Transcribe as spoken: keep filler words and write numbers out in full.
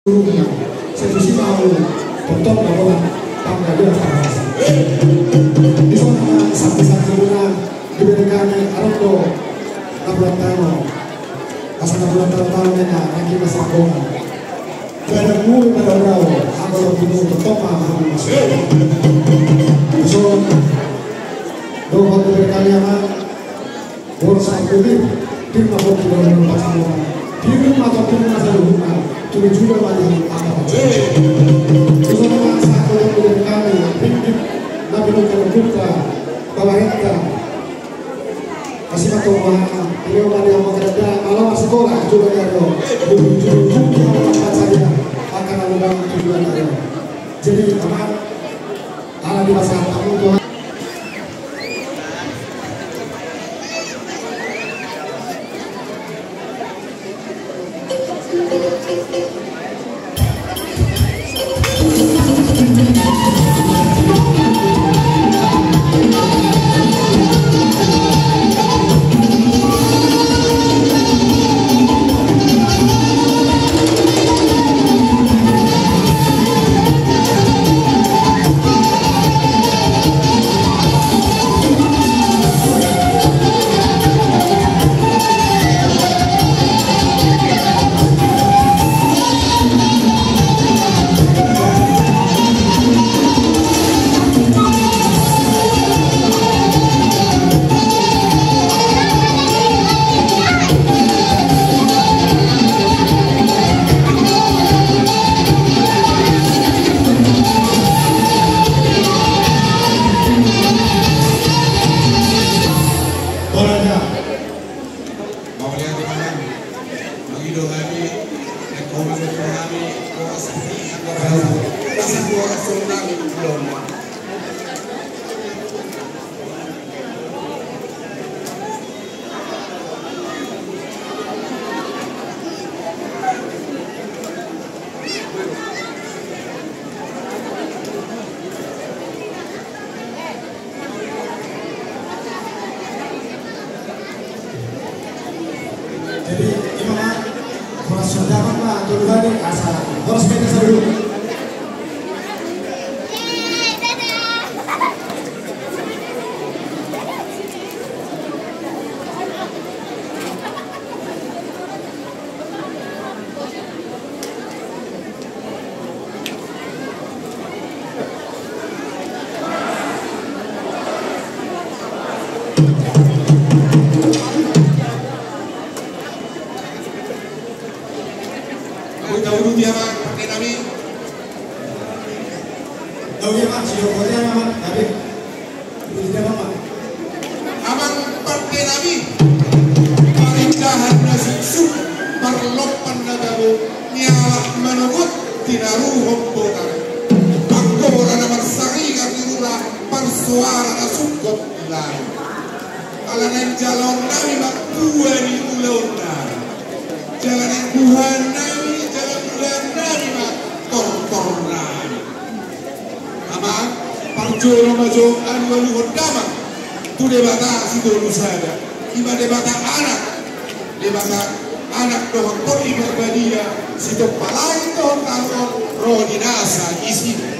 Sai tusi ma ahu tongtong na bola panggabean parhorasan. Di son ma sangkisangki muna di berengan ni arondo na bulan tano. Asa na bulan tano tano nena nangkin na sambongan. Badan mulu pada urau, aku lebih mulu tongtong ma ahu masuk. Di son dohot di berengan ni ama. Boras na putih, pir ma pokki daun daun pasamona, pir ma tong pir ma saluhutna, tuli juga ma di angka pacu. Usaha ma sako yang boleh kami, ringgit, na pinungka na buka, babarenta. Masih ma tong wahana, beliau ma di angka kerja, malam masih sekolah, juga nyari lo. Ujung-ujung dia angka pacarnya, angka na lubang tujuan nyari lo. Jadi, aman, ala di masa tamu Tuhan. Mauliate ma. Mangido hami, nangkok hami, boras hami, boras hami. Jadi, ima ma, boras sondapan ma, tolu hali, asa, boras meja saluhut. Amang pande nami, parindahan na suksuk, parlompan na tabo, nialap manogot, tinaruhon botara. Anggora na marsaringar ni rura, parsoara na sungkot di laut. Ala naeng jaloon nami ma buha ni ulaon nami. Jala naeng buhaan nami, jala buhaan nami ma tortor nami. Amang, parjolo ma jo alualuhon damang tu Debata Sitolu Sada, i ma Debata Anak, Debata Anak dohot Tondi Parbadia, sitompa langit dohot tano on, ro di nasa isi.